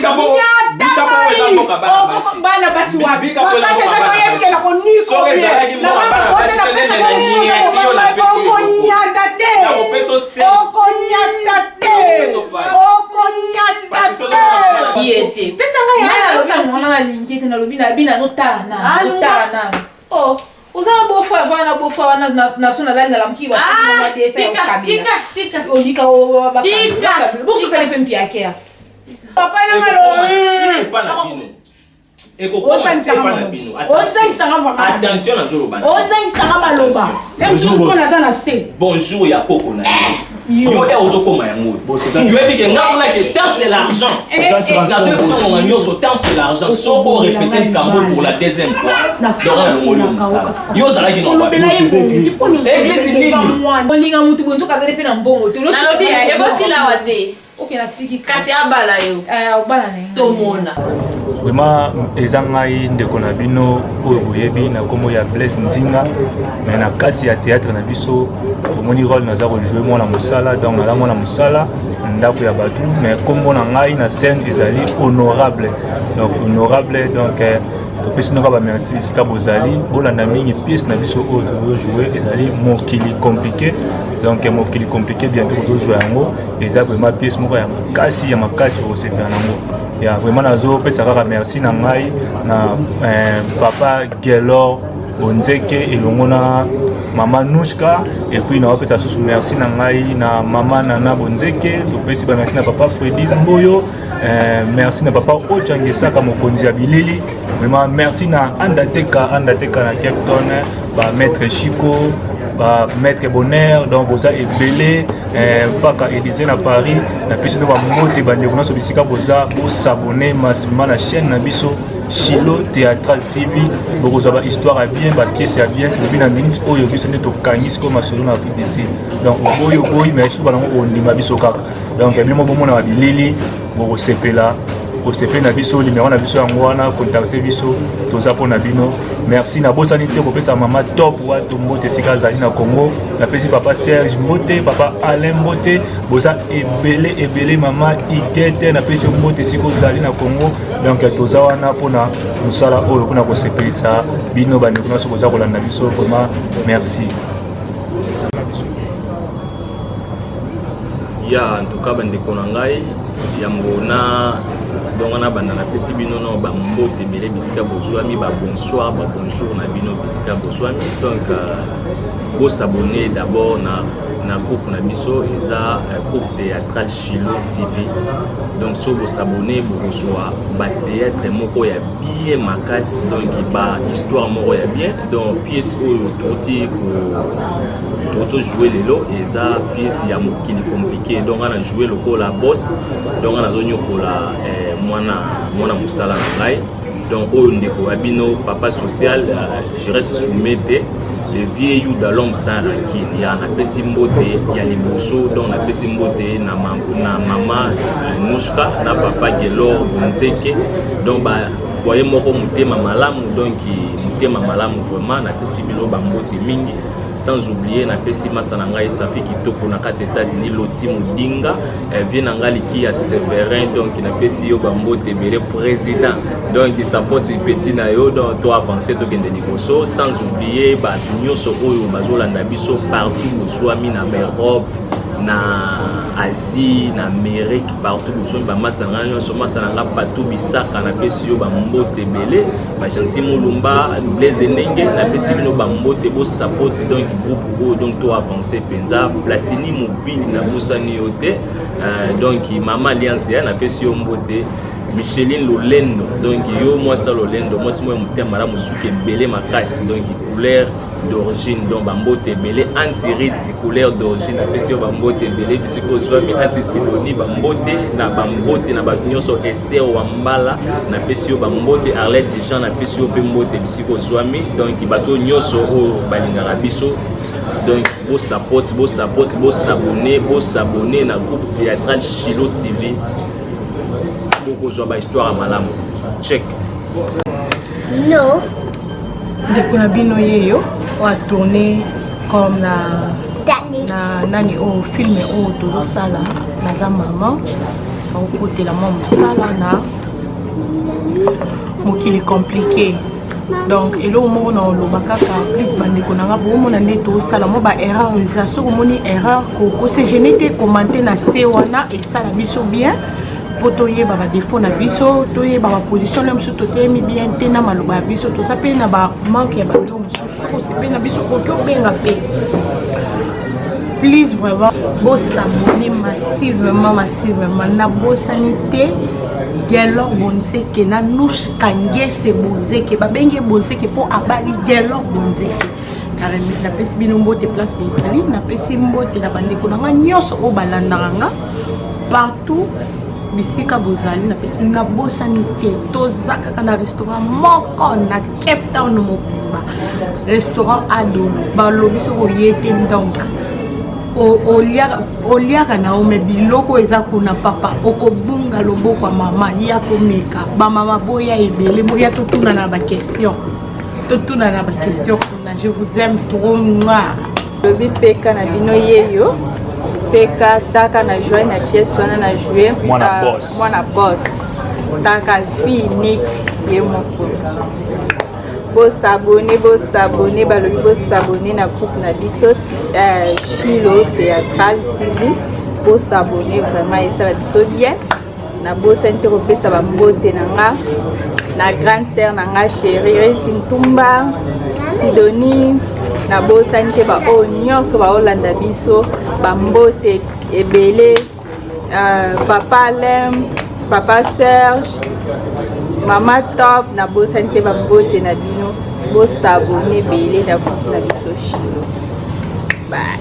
Nyata ngai. Bana basi wapi? Makasi eza toyebikela konikookonyata te, okonyata te, okonyata te. Ye te, pesa ngai ya nalingi ete nalobi na bino azotala na azotala na oh oza na bofa wana na bofa wana naso nalali nalamuki olika bososali mpe mpiakea. Papa ozangisanga Attention, nazoloba. Ozangisanga maloba le mosusu mpo naza na se. Bonjour ya koko na yo, yo e ozokoma yango, yoyebi ke nga kuna ke temps c'est l'argent. Nazoyebi biso ngonga nyonso, temps c'est l'argent. Soko orépété likambo pour la deuxième fois, donc na longoli yo mosala. Yo ozalaki na église nini? Olinga mutu boye, nzoka azali mpe na mbongo te. Nalobi ekosilawa te. Oke, natiki. Kasi abala yo. Obala na ye. Tomona. Vraiment, eza ngai ndeko na bino oyo boyebi na nkombo ya Blaise Nzinga. Mais na kati ya théâtre na biso, tomoni rôle naza kojouer mwana mosala. Donc naza mwana mosala na ndako ya bato, mais nkombo na ngai na scène ezali Honorable. Donc Honorable, donc topesi bino kaka bamerci esika bozali. Bolanda mingi pièce na biso oyo tozojouer, ezali Mokili compliqué. Donc Mokili compliqué, bientôt tozojouer yango. Eza vraiment pièce moko ya makasi, ya makasi, okosepela nango ya vraiment. Nazopesa kaka merci na ngai na papa Gelor Bonzeke elongo na mama Nushka. Et puis naopesa susu merci na ngai na mama Nana Bonzeke. Topesi bamerci na papa Fredi Mboyo, merci na papa Ochangesaka, mokonzi ya bilili. Vraiment merci na Andateka, Andateka na Cape Town, bamaître Chico, bamaître Bonheur. Donc boza ebele, mpaka Élysée na Paris. Napesi bino bambote, bandeko nyonso bisika boza. Bos'abonner massivement na chaîne na biso Chilo Théâtral TV. Bokozwa bahistoire ya bien, bapièce ya bien. Tolobi na minute oyo, biso nde tokangi sikoyo masolo na Afrique du Sud. Donc oboyi, oboyi, mais suka nango ondima biso kaka. Donc bino mo bomona babilili, bokosepela, kosepeli na biso. Numéro na biso yango wana, contacte biso, toza mpona bino. Merci. Nabosani te kopesa mama Top Wato mbote esika azali na Congo. Napesi papa Serge mbote, papa Alain mbote, boza ebele ebele. Mama Igete, napesi yo mbote esika ozali na Congo. Donc toza wana mpona mosala oyo, mpona kosepelisa bino bandeko nyonso boza kolanda biso. Vraiment merci. Ya, en tout cas bandeko na ngai, yambo na donc na banda, napesi bino no bambote ebele bisika bozwami, babonsoir, babonjour na bino bisika bozwami. Donc bos'abonner d'abord na groupe na biso, eza groupe théâtral Chilo TV. Donc so bos'abonner, bokozwa bathéâtre moko ya bien makasi, donc bahistoire moko ya bien. Donc pièce oyo toti tozojouer lelo eza pièce ya Mokili compliqué. Donc nga na joue lokola boss, donc nga nazonyokola mwana mosala na ngai. Donc oyo ndeko ya bino, papa social, je reste soumet te, le vieux Yuda, l'homme sans rancune. Ya napesi mbote ya liboso, donc napesi mbote na mama Nushka, na papa Gelor Bonzeke. Donc ba foyer moko motema malamu, donc motema malamu vraiment. Napesi bino bambote mingi. Sans oublier napesi masa na ngai Safi Kitoko na kati ya États-Unis, Loti Modinga, vie na ngai liki ya Severin. Donc napesi yo bambote ebele, président. Donc support petit na yo, donc to avance, tokende liboso. Sans oublier bato nyonso oyo bazolanda biso partout bozwami, na Europe, na Asie, na Amérique, partout bozwami, bamasa na ngai nyonso, masa na ngai Patou Bisaka, napesi yo bambote ebele. Bagensi Molumba, Blaise Ndenge, napesi bino bambote. Bosupport donc groupe oyo, donc to avance mpenza. Platini Mobili, nabosani yo te. Donc mama Alliance ya, napesi yo mbote. Micheline Lolendo, donc yo mwasi ya Lolendo, mwasi moko ya motema malamu, suki ebele makasi, donc couleur d'origine. Donc bambote ebele. Antiriti, couleur d'origine, apesi yo bambote ebele bisika ozwami. Anti Sidoni, bambote na bambote na bato nyonso. Ester Wambala, napesi yo bambote. Arlette Jean, napesi yo mpe mbote bisika ozwami. Donc bato nyonso oyo balingaka biso, donc bosupport, bosupport, bos'abonner, bos'abonner na groupe théâtral Chilo TV, bokozwa bahistoire ya malamu. Check. No. Ndeko na bino yeyo oyo atourne comme na nani oyo, film oyo tozosala. Naza mama. Akokotela mwa mosala na mokili compliqué. Donc eloko moko na oloba kaka plus, bandeko na nga, boomona nde tosala mwa ba erreur. Eza soki omoni erreur, kose gêner te, commente na se wana, esala biso bien mpo toyeba ba défaut na biso, toyeba ba position na biso, totelemi bien te na maloba ya biso, toza mpe na ba manque ya bato mosusu. Soki osepe na biso, okoki obenga mpe. Please, vraiment bos'abonner massivement, massivement. Nabosani te Gelor Bonzeke na Nush Kangese Bonzeke. Babengi ye Bonzeke mpo abali Gelor Bonzeke. Napesi bino mbote place bozali. Napesi mbote na bandeko na nga nyonso oyo balandaka nga partout bisika bozali. Napesi bino, nabosani te, toza kaka na restaurant moko na Cape Town mobimba, restaurant Adolo. Balobi soki oye te, donc oliaka na yo, me biloko eza kuna, papa, okobunga loboko ya mama. Ya komeka, bamama boya ebele, boya totuna na ba question, totuna na ba question kuna. Je vous aime trop, moi. Lobi peka na bino yeyo peka taka na joue na pièce wana na joue. Mwana boss. Mwana boss taka fille unique ye moko. Bos'abonner, bos'abonner, balobi bos'abonner na groupe na biso Chilo Théâtral TV. Bos'abonner vraiment, esala biso bien. Nabosani te kopesa bambote na nga na grande sœur na nga chéri Reti Ntumba Sidonie. Nabosani te baoyo nyonso baolanda biso, bambote ebele, papa Lem, papa Serge, mama Top. Nabosani te bambote na bino. Bos'abonner ebele na groupe na biso Chilo. Bye.